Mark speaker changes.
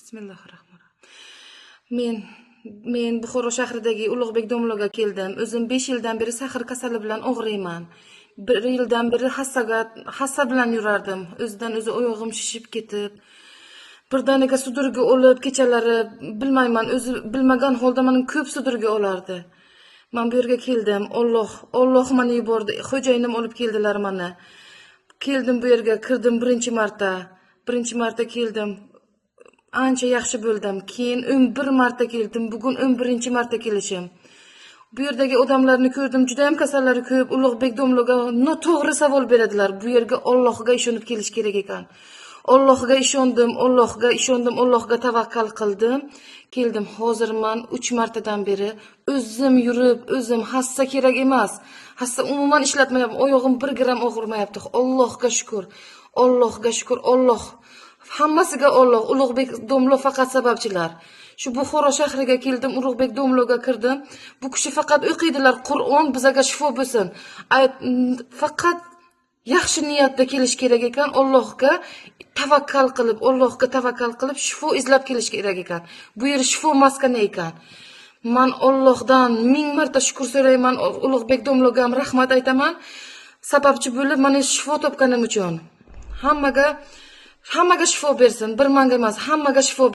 Speaker 1: Bismillahir rohmanir rohim. Men Buxoro shahridagi Ulug'bek domlaga keldim. O'zim 5 yildan beri сахар kasali bilan og'riyman. Bir yildan beri hassa bilan yurardim. O'zidan o'zi oyog'im shishib ketib, birdaniga судорога olib, kechalari bilmayman, o'zi bilmagan holda mani ko'p судорога olardi. Man bu yerga keldim. Olloh mani yubordi. Xo'jayinim olib keldilar mani. Keldim bu yerga, kirdim birinchi marta. Birinchi marta keldim. Ancha yaxshi bo'ldim. Keyin 11 marta keldim. Bugun 11 marta kelishim. Bu yerdagi odamlarni ko'rdim, juda ham kasallari ko'p. Ulug'bek domlaga noto'g'ri savol beradilar. Bu yerga Allohga ishonib kelish kerak ekan. Allohga ishondim, Allohga ishondim, Allohga tavakkal qildim. Keldim. Hozir man 3 martadan beri o'zim yurib, o'zim hassa kerak emas. Hassa umuman ishlatmayapman. Oyog'im 1 gram og'rimayapti. Allohga shukr. Allohga shukr. Alloh, hammasiga Alloh, Ulug'bek domla faqat sababchilar. Shu Buxoro shahriga keldim, Ulug'bek domlaga kirdim. Bu kishi faqat o'qiydilar, Qur'on bizaga shifo bo'lsin. Faqat yaxshi niyatda kelish kerak ekan, Allohga tavakkal qilib, Allohga tavakkal qilib shifo izlab kelish kerak ekan. Bu yer shifo maskani ekan. Man Allohdan ming marta shukr so'rayman, Ulug'bek domlaga ham rahmat aytaman. Sababchi bo'lib mana shifo topganim uchun. Hammaga shifo bersin, bir manga emas, hammaga shifo.